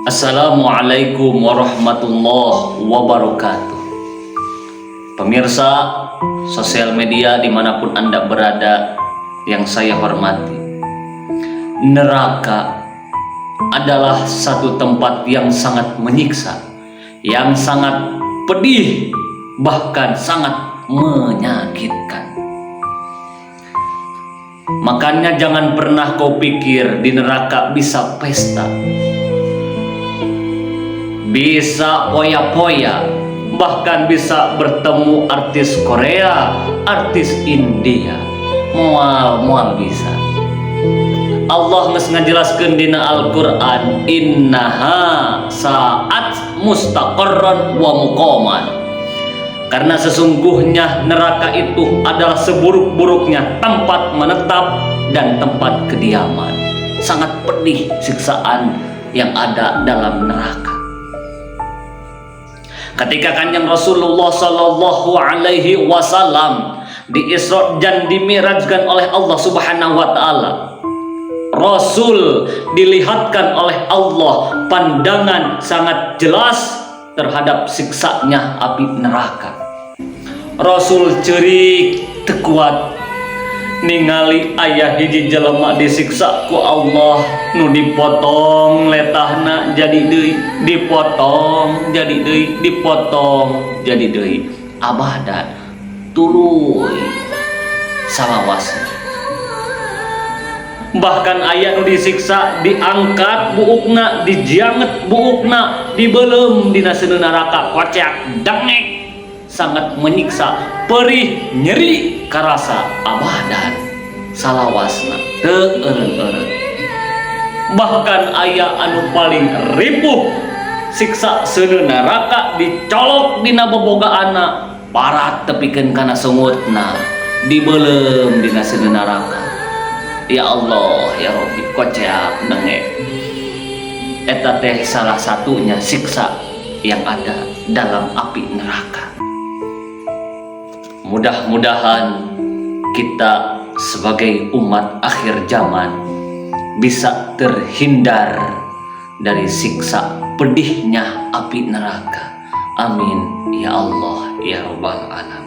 Assalamualaikum warahmatullahi wabarakatuh. Pemirsa sosial media dimanapun Anda berada yang saya hormati, neraka adalah satu tempat yang sangat menyiksa, yang sangat pedih, bahkan sangat menyakitkan. Makanya jangan pernah kau pikir di neraka bisa pesta, bisa poya-poya, bahkan bisa bertemu artis Korea, artis India. Moal, moal bisa. Allah geus ngajelaskeun dina Al-Qur'an, إنها ساءت مستقرا ومقاما. Karena sesungguhnya neraka itu adalah seburuk-buruknya tempat menetap dan tempat kediaman. Sangat pedih siksaan yang ada dalam neraka. Ketika Kanjeng Rasulullah Shallallahu Alaihi Wasallam diisra dan dimirajkan oleh Allah Subhanahu wa Taala, Rasul dilihatkan oleh Allah pandangan sangat jelas terhadap siksanya api neraka. Rasul cerik teu kuat ningali aya hiji jelema disiksa ku Allah, nu dipotong letahna jadi deui, dipotong jadi deui, dipotong jadi deui, abadan tuluy salawasna. Bahkan aya nu disiksa diangkat buukna, dijianget buukna, dibelem dina seuneu neraka, kocak dengek, sangat menyiksa, perih, nyeri karasa, abadan salawasna teu eureun-eureun. Bahkan aya anu paling ripuh siksa seuneu neraka, dicolok dina bobogaanna, parat tepikeun kana sungutna, dibelem dina seuneu neraka. Ya Allah, ya Rabbi, kocak dengek. Eta teh salah satunya siksa yang ada dalam api neraka. Mudah-mudahan kita sebagai umat akhir zaman bisa terhindar dari siksa pedihnya api neraka. Amin ya Allah ya Rabbal alamin.